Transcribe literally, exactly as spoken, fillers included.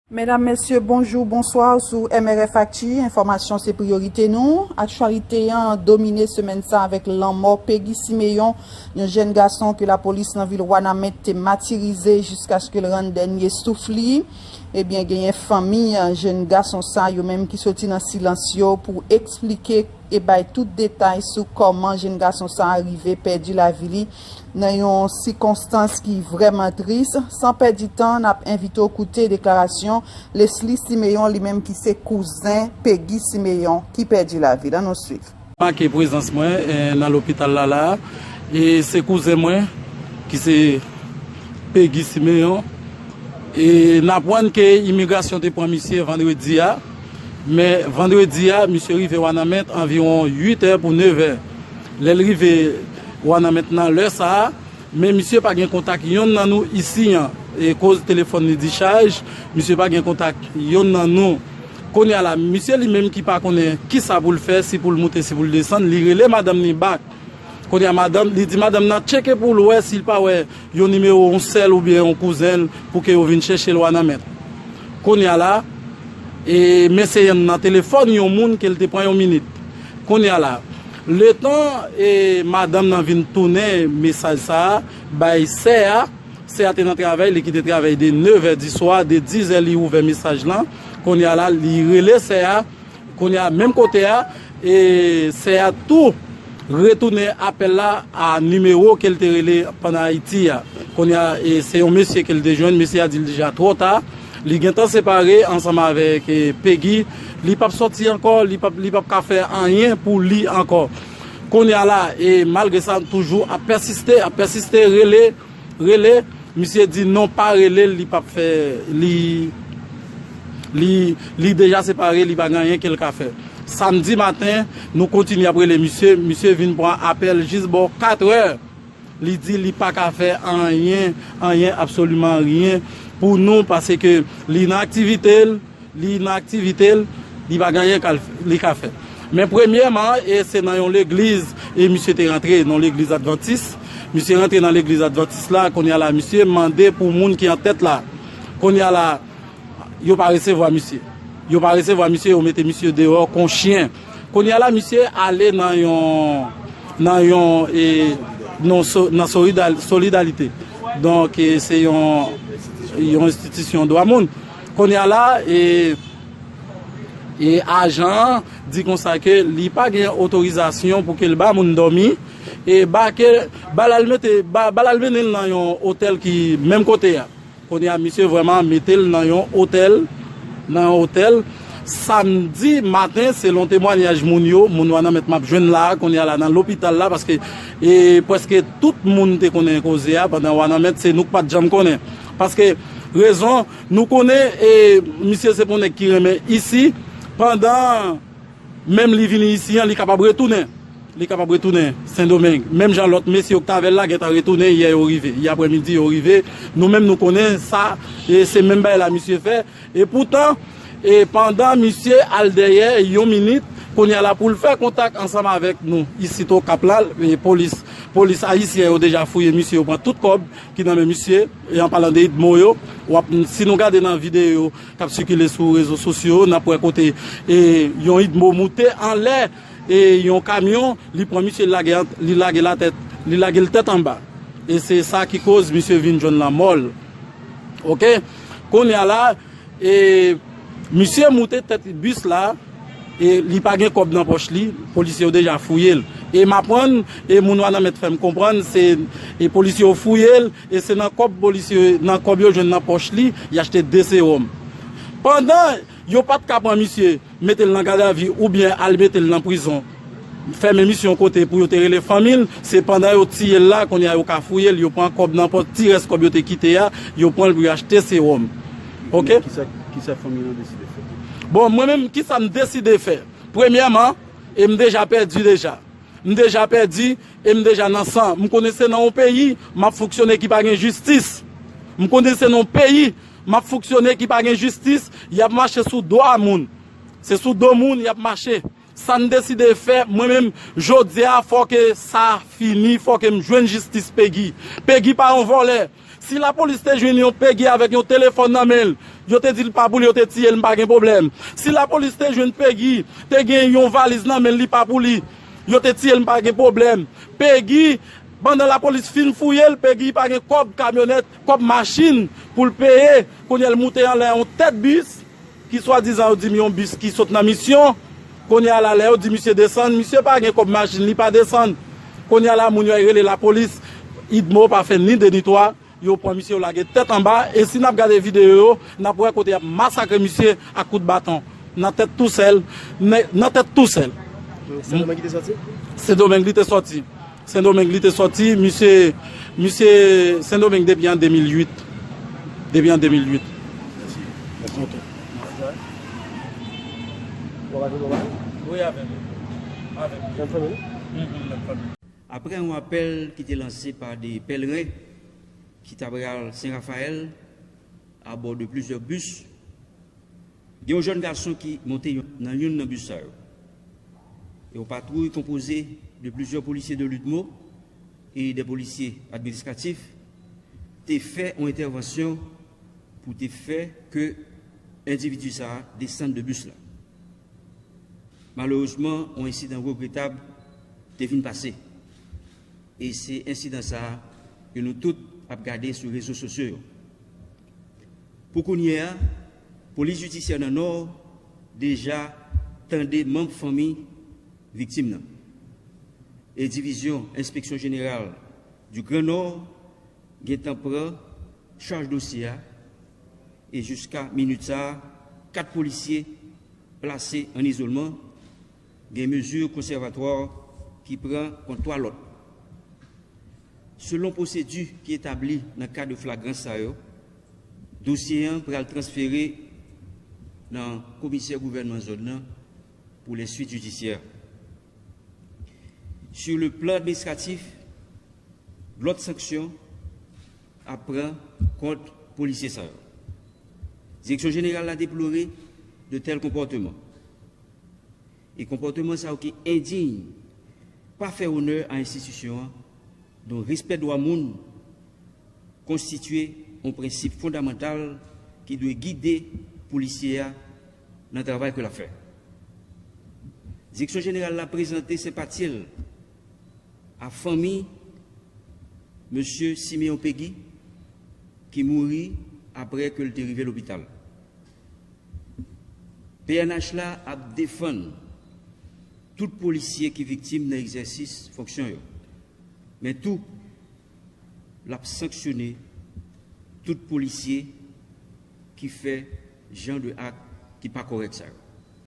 Medam, mesye, bonjou, bonswa sou M R F Actu. Enfòmasyon se priyorite nou. Aktyalite an domine semèn sa avèk lanmò Peggy Siméon, yon jèn gason ke lapolis nan vil Wanament te matirize jiskaske l rann dènye souf li. Ebyen, genyen fanmi, eh, jèn gason sa, yo menm ki soti nan silans yo pou eksplike e bay tout detay sou kòman jèn gason sa a rive pèdi lavi li nan yon sikonstans ki vrèman tris. San pèdi tan, n ap envite w koute deklarasyon Leslie Siméon, li menm ki se kouzen Peggy Siméon ki pèdi lavi l. Ann nou swiv. Make prezans mwen, eh, nan lopital la, la. E se kouzen mwen ki se Peggy Siméon. E n aprann ke imigrasyon te pran misye vandredi a. Men vandredi a, misye rive Wanament anviwon uit è pou nèf è. Lè l rive Wanament nan lè sa a, men misye pa gen kontak yonn nan nou isi an. E koz telefòn li dichaj, misye pa gen kontak yonn nan nou. Kounye a la, misye li menm ki pa konnen kisa pou l fè, si pou l moute, si pou l desann, li rele madanm li bak. Kounye a madanm, li di madanm nan tcheke pou l wè si l pa wè yon nimewo yon sè l oubyen yon kouzen l pou ke yo vin chèche l Wanament. Kounye a la, e, men se yon nan telefòn yon moun ke l te pran yon minit. Kounye a la, letan, e, madanm nan vin tounen mesaj sa a bay sè a, sè a te nan travay, li kite travay de nèf è di swa, de diz è li ouvè mesaj lan. Kounye a la, li rele sè a, kounye a, menm kote a, e sè a tou retounen apèl la a nimewo ke l te rele pandan Ayiti a. Kounye a, e se yon mesye ke l te jwenn, mesye a di l deja twò ta. Li gentan separe ansanm avèk, e, Peggy. Li p ap sòti ankò, li p ap, li p ap ka fè anyen pou li ankò. Kounye a la, e malgre sa, toujou ap pèsiste, ap pèsiste, rele, rele. Misye di non, pa rele l, li p ap fè, li, li, li deja separe, li pa gen anyen ke l ka fè. Samdi maten, nou kontinye ap rele misye, misye vin pran apèl jis bò kat è. Li di li pa ka fè anyen, anyen, absoliman anyen pou nou, paske li nan aktivite l, li nan aktivite l, li pa gen anyen ka l, li ka fè. Men premyèman, e se nan yon legliz, e misye te rantre nan legliz advantis. Misye rantre nan legliz advantis la, kounye a la, misye mande pou moun ki an tèt la. Kounye a la, yo pa resevwa misye. Yo pa resevwa misye, yo mete misye deyò kon chyen. Kounye a la, misye ale nan yon, nan yon, e, nan so-, nan Solidal-, Solidarité. Donk, e, se yon, yon enstitisyon dwa moun. Kounye a la, e, e ajan an di konsa ke li pa gen otorizasyon pou ke l ba moun dòmi, e ba ke, ba l al mete, ba, ba l al mennen l nan yon otèl ki menm kote a. Kounye a, misye vrèman mete l nan yon otèl, nan yon otèl. Samdi maten, selon temwayaj moun yo, moun Wanament m ap jwenn la, kounye a la nan lopital la, paske, e, prèske tout moun te konnen koze a, pandan Wanament, se nou k pa t janm konnen. Paske, rezon, nou konnen, e, misye se pou nèg ki renmen isi, pandan menm li vini isi an, li kapab retounen. Li kapab retounen Sendomeng. Menm jan lòt mesye yo k t avè l la gentan retounen yè yo rive. Yè aprèmidi yo rive. Nou menm nou konnen sa, e se menm bagay la misye fè. E poutan, e pandan misye al dèyè yon minit, kounye a la pou l fè kontak ansanm avèk nou, isito Kap la, e polis, polis ayisyen yo deja fouye misye, yo pran tout kòb ki nan men misye, e an palan de idmo yo, w ap, si nou gade nan videyo k ap sikile sou rezo sosyo yo, n ap wè kote, e, yon idmo moute anlè, e, yon kamyon, li pran misye, li lage an, li lage l atè, li lage l tèt anba. E se sa ki koz misye vin jwenn lanmò l. Oke? Kounye a la, e, misye moute tèt bis la, e li pa gen kòb nan pòch li, polisye yo deja fouye l. E m aprann, e moun Wanament fè m konprann, se, e polisye yo fouye l, e se nan kòb polisye, nan kòb yo jwenn nan pòch li, y achte de sewòm. Pandan yo pa t ka pran misye, mete l nan gadavi oubyen al mete l nan prizon, fèmen misye yon kote pou yo te rele fanmi l, se pandan yo tiye l la, kounye a yo ka fouye l, yo pran kòb nan pòch, ti rès kòb yo te kite a, yo pran l pou yo achte sewòm. Oke? Kisa, kisa fanmi l deside fè? Bon, mwen menm, kisa m deside fè? Premyèman, e m deja pèdi deja. M deja pèdi e m deja nan san. M konnen se nan yon peyi m ap fonksyone ki pa gen jistis. M konnen se nan yon peyi m ap fonksyone ki pa gen jistis, y ap mache sou do a moun. Se sou do moun y ap mache. Sa n deside fè, mwen menm, jodi a, fò ke sa fini, fò ke m jwenn jistis Pegi. Pegi pa yon vòlè. Si lapolis te jwenn yon Pegi avèk yon telefòn nan men l, yo te di l pa pou li, yo te tiye l, m pa gen pwoblèm. Si lapolis te jwenn Pegi, te gen yon valiz nan men l, li pa pou li, yo te tiye l, m pa gen pwoblèm. Pegi, pandan lapolis fin fouye l, Pegi pa gen kòb kamyonèt, kòb machin pou l peye. Kounye a l moute anlè yon tèt bis ki swadizan yo di m yon bis ki sot nan misyon. Kounye a la, lè yo di misye desann, misye pa gen kòb machin, li pa desann. Kounye a la, moun yo al rele lapolis. Idmo pa fè ni de ni twa, yo pran misye, yo lage tèt anba. E si n ap gade videyo yo, n ap wè kote y ap masakre misye ak kout baton. Nan tèt Tousèl, nan, nan tèt Tousèl. Sendomeng ki te sòti? Sendomeng li te sòti. Sendomeng li te sòti, misye, misye Sendomeng depi an de mil uit. Depi an de mil uit. Mèsi. Ok. Ou ap ajoute yon bagay? Wi, avè m. Avè m. Menm fanmi nou? Mhm, menm fanmi. Après un appel qui était lancé par des pèlerins qui t ap pral Sen Rafayèl à bord de plusieurs bus, gen yon jèn gason ki monte yon, nan youn nan bis sa yo. E yon patwouy konpoze de plizyè polisye de l'udmo e de polisye administratif te fè yon entèvansyon pou te fè ke endividi sa a desann de bis la. Malerezman, yon ensidan regretab te vin pase. E se ensidan sa a ke nou tout ap gade sou rezo sosyo yo. Pou kounye a, polis jidisyè nan Nò deja tande manm fanmi viktim nan. E divizyon Enspeksyon Jeneral du Grand Nord gentan pran chaj dosye a, e jiska minit sa a, kat polisye plase an izolman, gen mezi konsèvatwa ki pran kont twa lòt. Selon pwosedi ki etabli nan ka de flagrans sa yo, dosye an pral transfere nan komisè gouvènman zòn nan pou les suites judiciaires. Sur le plan administratif, lòt sanksyon ap pran kont polisye sa yo. Direksyon jeneral la deplore de tèl konpòteman. E konpòteman sa yo ki endiy, pa fè onè a enstitisyon an, dont respè dwa moun konstitye yon prensip fondamantal ki dwe gide polisye a nan travay ke l ap fè. Direksyon jeneral la prezante senpati l a fanmi mesye Simeon Pegi, ki mouri apre ke l te rive lopital. P N H la ap defann tout polisye ki viktim nan egzèsis fonksyon yo. Men tou, l ap sanksyone tout polisye ki fè jan de ak ki pa kòrèk sa yo.